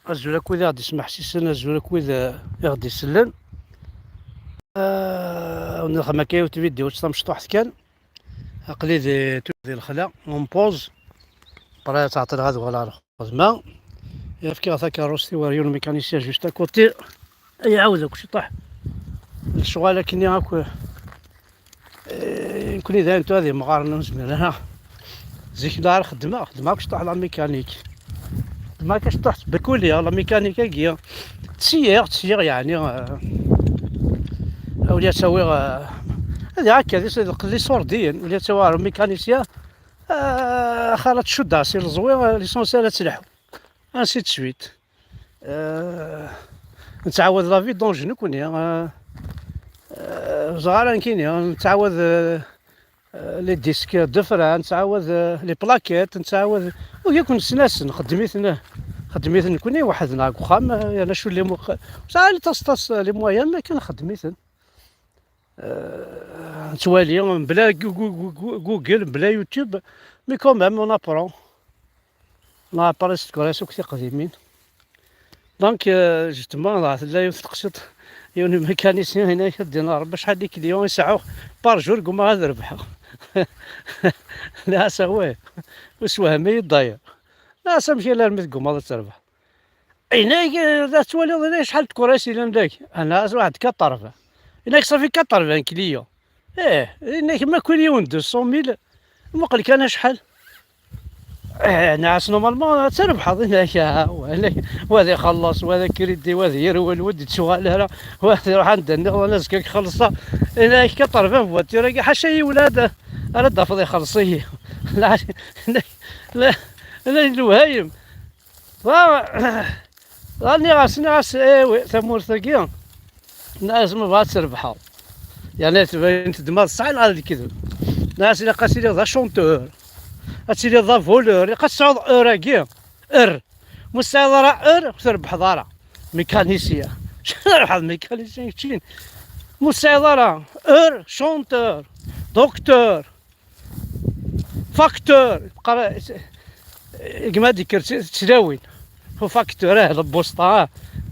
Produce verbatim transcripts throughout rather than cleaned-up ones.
Azul akk wid i ɣ-d-ismeḥsisen, azul akk wid, eh, i ɣ-d-isellen. Ah, nexdem akka yiwet vidéo s tamecṭuḥt kan. Aql-i di, di lexla, en pause. Après, ttɛeṭṭileɣ ad uɣaleɣ ɣer lxedma. Fkiɣ takeṛṛust-iw ɣer yiwen mécanicien juste à côté. Iɛawed akk ciṭuḥ. Lecɣal akkenni akk. Eh, nekkni dayen tura d imɣaren, ur nezmir ara. Zik la ara xeddmeɣ, xeddmeɣ akk ciṭuḥ la mécanique. Xeddmeɣ akk ciṭuḥ ttbekkuliɣ la mécanique-agi. Ttṣeyyiɣ, ttṣeyyiɣ, yeɛni, eh, wali ad tawiɣ, eh, ad akka, d is-, d les sordiens, wali ad tawiɣ ɣer mécanicien, eh, axir ad tcuddeɣ si leẓwi, eh, l'essentiel ad telḥu. Ainsi de suite. Euh, nettɛawad la vidange nekkni. Euh, euh, ẓer ara nekkini, nettɛawad, euh, euh, les disques de frein, nettɛawad, euh, les plaquettes, nettɛawad, ur yakk nesnasen, xeddem-iten, xeddem-iten nekkni weḥd-neɣ deg uxxam, euh, yerna cwi les mo-, sɛan aṭas, aṭas, euh, les moyens, akken xeddem-iten. Euh, nettwali, mebla Gu-, Gu-, Gu-, Gu-, Google, mebla YouTube, mais quand même, on apprend. On apprend cette connaissance akk tiqdimin. Donc, euh, justement, dɣa tella yiwet teqsiṭ, yiwen mécanicien, yenna-ak ad d-iniɣ Rebbi acḥal n clients i seɛɛuɣ par jour, ggumaɣ ad rebḥeɣ. Nniɣ-as, ah ouais, ur sewhem-iyi-d d'ailleurs. Nniɣ-as, amek yella armi tgummaḍ ad terbeḥ? Yenna-ak, eh, la tettwaliḍ, yenna-ak, acḥal n tkuras yellan dagi? Nniɣ-as, waḥed quatre-vingts. Yenna-ak, ça fait quatre-vingts clients. Eh, yenna-ak, ma kul yiwen deux cent mille, muqel kan acḥal. Eh, nniɣ-as, normalement ad trebḥeḍ, yenna-ak, ah, wa, yenna-ak, wa ad ixelleṣ, wa ad crédit, wa ad yerwel, wa ad d-ittuɣal ara, wa ad iruḥ anda nniḍen azekka ad ixelleṣ. Yenna-ak, quatre-vingts voiture-agi, ḥaca yiwen ara d-, ara d-tafeḍ ixelleṣ-iyi. La, la, la, la, lewhayem. Wa, wa, nniɣ-as, nniɣ-as, eh oui, tamurt-agi, nniɣ-as, ma bɣa ad trebḥeḍ. Yerna tbayen-d ma tesɛa neɣ d lekdeb. Nniɣ-as, ilaq ad tiliḍ d achanteur, ad tiliḍ d avoleur, ilaq ad tesɛuḍ heure-agi, heure. Ma ur tesɛiḍ ara heure, ur trebḥeḍ ara. Mécanicien. Trebḥeḍ mécanicien keččini. Ma ur tesɛiḍ ara heure, chanteur, docteur, facteur, qqar-, gma d-ikker t-, tlawin. Hu facteur, ah, la poste, ah.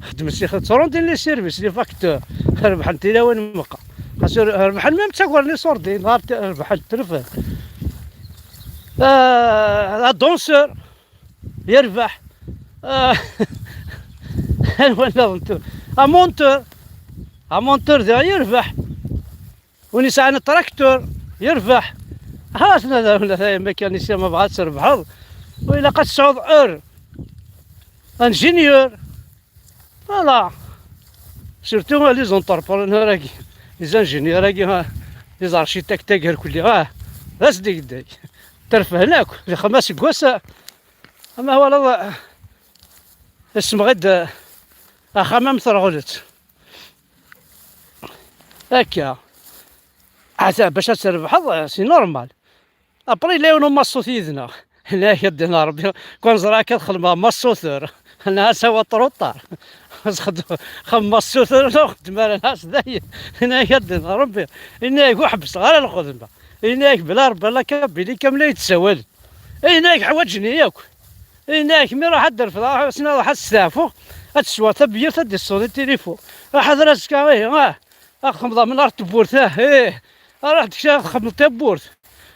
Xedmen si, ttrunt les services, les facteurs. Rebḥen tilawin meqqar. Xas ur-, rebḥen même ttagaren les sordiens, rebḥen, trefan. Ah, un danseur, yerbeḥ. Ah, anwa nniḍen tura? Un monteur. Un monteur diɣ yerbeḥ. Win yesɛan traktur, yerbeḥ. Ha, tnada, wala ta mécanicien ma bɣa ad trebḥeḍ. Wa ilaq ad tesɛuḍ heure. Ingénieur. Voilà. Surtout les entrepreneurs-agi. Les ingénieurs-agi, ha. Les architectes-agi, irkelli, ha. D asdegdeg. Terfan akk. Di xemsa seggas, ama twalaḍ, semɣi-d axxam am terɣulet. Akka. Ata bac ad trebḥeḍ, c'est normal. Après, yella yiwen umaṣṣut yid-neɣ. Yenna-ak, a ddin Ṛebbi, kwan ẓriɣ akka ad xedmeɣ maṣṣuter. Nniɣ-as, awa, trop tard. Xedm maṣṣuter, ur xeddem ara, nniɣ-as, dayen. Yenna-ak, a ddin Ṛebbi. Yenna-ak, ur ḥebbseɣ ara lxedma. Yenna-ak, bla Ṛebbi, la Kabylie kamel ay d-ssawalen. Yenna-ak, ḥwaǧen-iyi akk. Yenna-ak, mi ruḥ ad d-refdeɣ, ḥassen ad ruḥ ad steɛfuɣ, ad tesweɣ tabyirt, ad d-iṣṣuḍ i tilifun. Aḥader azekka, ihi, ah, ad xemḍeɣ menɣer tewwurt, ah, ih. Ruḥ-d kra ad xemḍeḍ tawwurt.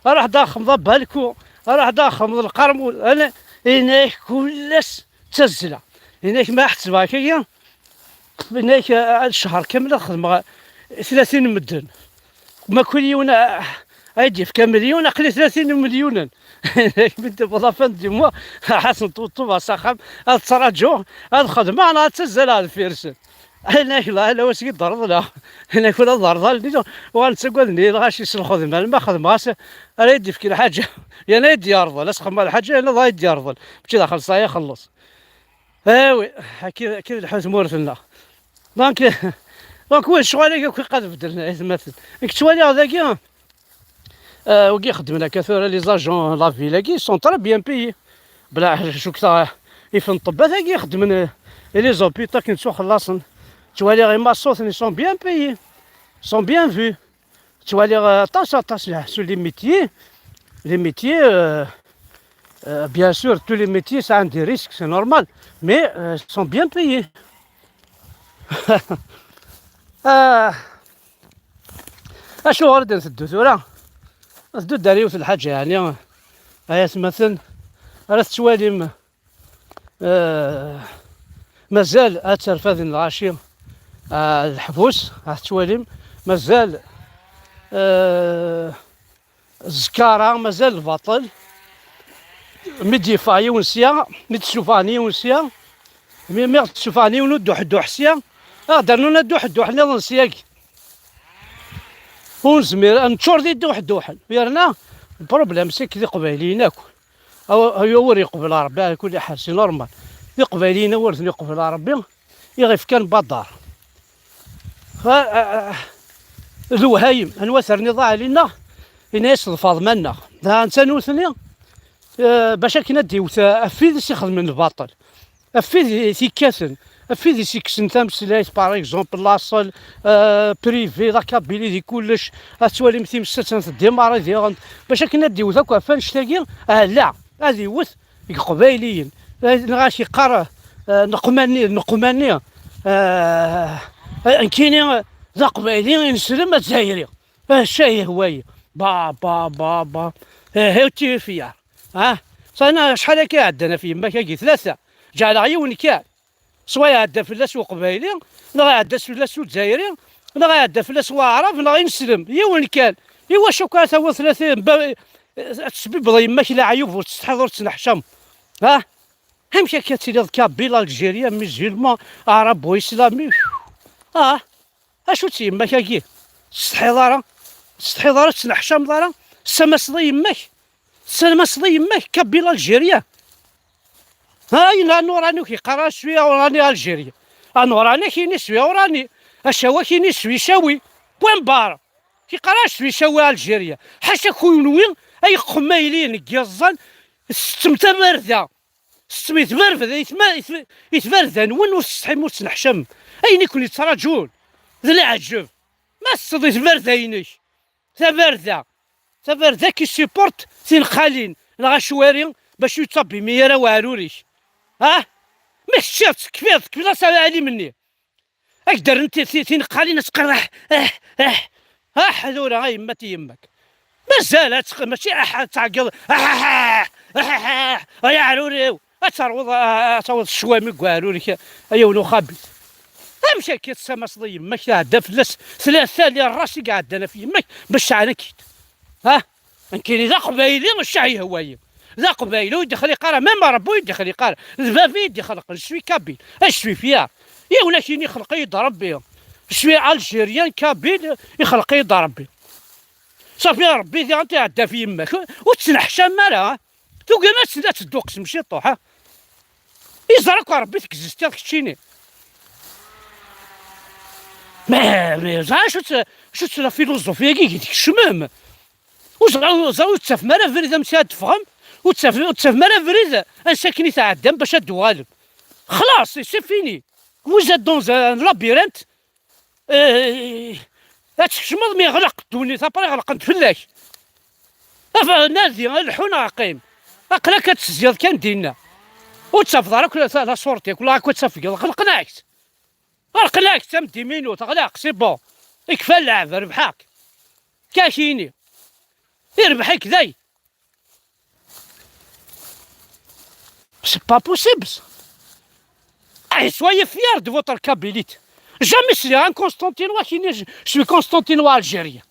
Ruḥ-d ad xemḍeḍ abalku. Ruḥ-d ad xemḍeḍ lqermud. Ana, yenna-ak, kul ass d tazzla. Yenna-ak, ma ḥesbeɣ akka, Yenna-ak, ah, ccher kamel ad xedmeɣ tlatin n medden. Ma kul yiwen, ah, ay d-yefka milyun, aql-i tlatin n milyunen. Yenna-ak, mi d-tewweḍ la fin du mois, ḥasen tweṭṭuba s axxam, ad ttṛaǧuɣ, ad xedmeɣ, neɣ ad ttazzaleɣ deffir-sen. Yenna-ak, la, ala wasgi d-rḍleɣ. Yenna-ak, ula d rḍal-nni, uɣalen ttaggaden-iyi lɣaci s lxedma, alma xedmeɣ-as, ara yi-d-yefk lḥaǧa. Yerna ad yi-d-yerḍel, ad s-xedmeɣ lḥaǧa, yerna ad yi-d-yerḍel. Mačči d axelṣay ixelleṣ. Awi, akka, akka d lḥal tmurt-nneɣ. Donc, donc, win ccɣel-agi akk iqad beddlen, ay atmaten. Nekk ttwaliɣ dagi, euh, wigi xeddmen akka tura, les agents la ville-agi, ils sont très bien payés. Bla, cukteɣ, if n ṭṭebbat-agi xeddmen, euh, et les hôpitaux akken ttuxellaṣen. Ttwaliɣ imaṣṣuten, ils sont bien payés. Ils sont bien vus. Ttwaliɣ, euh, aṭas, aṭas, sur les métiers. Les métiers, euh, euh, bien sûr, tous les métiers, ça a des risques, c'est normal. Mais euh, ils sont bien payés. Ah, acuɣer i d-nteddu tura? Nteddu-d ar yiwet n lḥaǧa, yeɛni, ay atmaten, ara tettwalim, eh, mazal ad terfed lɣaci, ah, leḥbus, ad tettwalim, mazal, eh, zzkara, mazal lbaṭel. Mi d-yeffeɣ yiwen sya, mi d-ssufɣen yiwen sya, mi, mi ɣ-d-ssufɣen yiwen uduḥduḥ sya, ad ɣ-d-rnun aduḥduḥ nniḍen syagi. Ur nezmir ad neččur d iduḥduḥen. Yerna lproblème, c'est que d Iqbayliyen akk. Aw-, aw-, ur yeqbel Ṛebbi, ɛla kulli ḥal, c'est normal. D Iqbayliyen ur ten-yeqbel Ṛebbi, i ɣ-ifkan baḍar. Fa, a, a, lewhayem, anwa terniḍ aɛli-nneɣ, ini-as ḍfeṛ-d ma-nneɣ. Da netta nutni, eh, bac akken ad d-iwet, eh, ɣef wid i s-ixedmen lbaṭel. Ɣef wid i t-ikkaten, ɣef wid i s-ikksen tameslayt, par exemple, laṣel, eh, privé, la Kabylie di kullec, ad twalim times ad tent-ddimari diɣen, bac akken ad d-iwet akk ɣef annect-agi, ala, ad iwet deg Iqbayliyen. Eh, neɣ ad k-iqqar, eh, neqma-nni, neqma-nni, eh, eh, nekkini d Aqbayli, ineslem azzayri. Eh, cay hwayi. Ba, ba, ba, ba. Eh, eh, ur tifyar. Ha? Sana acḥal akka iɛeddan ɣef yemma-k-agi? Tlata. Ǧeɛleɣ yiwen kan. Swa iɛedda fell-as Uqbayli, neɣ iɛedda fell-as Uzzayri, neɣ iɛedda fell-as Waɛrab, neɣ ineslem. Yiwen kan. Iwacu akka tawiḍ tlata, ba-, ad tesbibbeḍ yemma-k leɛyub, ur tsetḥiḍ, ur tettneḥcameḍ? Ha? Amek akka ad tiliḍ Kabyle, Algérien, musulman, Arabo-islami? Ah, acu-tt yemma-k-agi? Ur tsetḥiḍ ara? Ur tsetḥiḍ ara, ur tettneḥcameḍ ara? Tessamaseḍ i yemma-k? Tessamaseḍ i yemma-k, Kabyle, Algérien? Ha, yella Anurani ur k-yeqqar ara je suis Anurani, Algérien. Anurani ad k-yini je suis Anurani. Acawi ad k-yini je suis Cawi. Point barre. K-yeqqar ara je suis Cawi, Algérien. Ḥaca kunwi ay iqbayliyen n yiẓẓan, tsettem tabarda. Tsettem i tbarda, i tma-, i tb-, i tbarda-nwen, ur tsetḥim, ur tettneḥcam. Ayen i ken-yettraǧun d leɛǧeb. Ma tesseḍ i tbarda-inek, tabarda, tabarda qui supporte tineqqalin, neɣ acwari, bac ur yettṣabimi ara weɛrur-ik. Ha? Ma teččiḍ, tekfiḍ, tekfiḍ-as aɛlim-nni. Ad k-d-rren ti-, ti-, tineqqalin, ad teqqareḍ, ah, ah, ah, ah, tura, a yemma, ti yemma-k. Mazal ad teqqimeḍ, mačči ah, ad tɛeggeḍ, ah, ah, ah, ah, ah, ay aɛrur-iw. Ad terwuḍ, ah, ad taweḍ ccwami deg uɛrur-ik, a yiwen uxabit. Amek akka tessamaseḍ i yemma-k, tɛedda fell-as tlata li ras i iɛeddan ɣef yemma-k, bac sɛan-k-id? Ha? Nekkini d aqbayli, ccah yehwa-yi. D aqbayli, ur d-ixliq ara, même Rebbi ur d-ixliq ara. D baba i d-ixelqen, je suis kabyle, je suis fier. Yiwen ad k-yini ixleq-iyi-d Rebbi. Je suis algérien, kabyle, ixleq-iyi-d Rebbi. Safi, Rebbi diɣen iɛedda ɣef yemma-k, ur tettneḥcam ara. Tugim ad tt-, ad tedduqsem ciṭuḥ, ha? Iẓra akk Rebbi tegzistiḍ keččini. Mais, mais, ẓer acu-tt, acu-tt la philosophie-agi i tkecmem? Ur ẓer, ur ẓer, ur tettafem ara abrid amek ad d-teffɣem, ur tettaf-, ur tettafem ara abrid ansa akken i tɛeddam bac ad d-tuɣalem. Xlaṣ, c'est fini. Vous êtes dans un labyrinthe. Eh, ad tkecmeḍ mi ɣleq ddunit, après ɣelqent fell-ak. Af-, nadi, lḥu neɣ qqim. Aql-ak ad tezziḍ kan dinna. Ur ttafeḍ ara akk la, la sortie, akk la, akk ad tafgeḍ. Ɣelqen-ak-tt. Ɣelqen-ak-tt, am dix minutes, ɣleq, c'est bon. Ikfa lɛeb, rebḥeɣ-k. Kakini. Irbeḥ-ik day. C'est pas possible. Allez, soyez fiers de votre Kabilite. Jamais sliɣ un Constantinois qui dit je, je suis Constantinois algérien.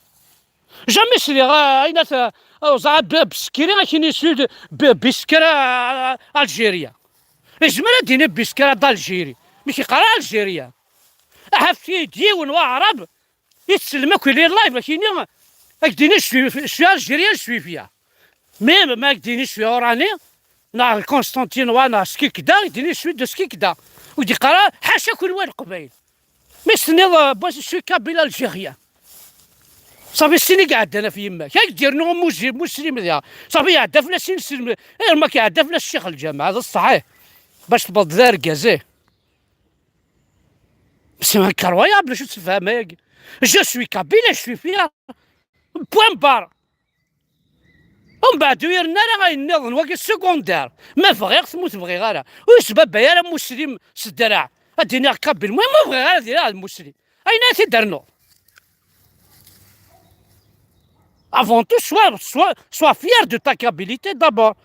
Jamais sliɣ, euh, ayen at, euh, ẓra Beskri qui dit je suis de Be-, Biskra, euh, algérien. Yezmer ad d-yini Biskra d'Algérie. Mais qui qara algérien. Ahat fi d yiwen waɛrab i tsellem akk les lives, akini, ad k-d-ini, je suis, je suis algérien, je suis fier. Mais ma ak-d-ini, je suis orani, neɣ Constantinois, neɣ skikda, ad k-d-ini, je suis de skikda. Ur d-iqqar ara, ḥaca kunwi a Leqbayel. Mi s-tenniḍ, euh, moi, je suis kabyle algérien. Safi, sin i iɛeddan ɣef yemma-k. Ad k-d-yernu umuzi-, muslim diɣ. Safi, iɛedda fell-as ineslem. Eh, ma k-iɛedda fell-as ccix lǧameɛ, d ṣṣeḥ, eh. Bac tewweḍ d argaz, eh. C'est incroyable, acu tessefham ayagi. Je suis kabyle, je suis fier. Point barre. Umbeɛd ur yerna ara ayen nniḍen, wagi secondaire. Ma bɣiɣ-t, ma ur t-bɣiɣ ara. Ur yesbabay ara muslim s ddreɛ. Ad d-iniɣ kabyle, ma ur bɣiɣ ara ad iliɣ d muslim. Ayen ara t-id-rnuɣ. Avant tout, sois, sois, sois fier de ta kabilité d'abord.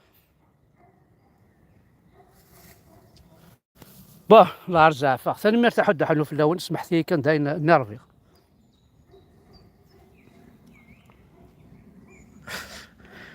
Bon, lɛar zeɛfeɣ. Tanemmirt a Ḥuddu Ḥellu fell-awen, smeḥt-iyi kan d ayen nni rbiɣ.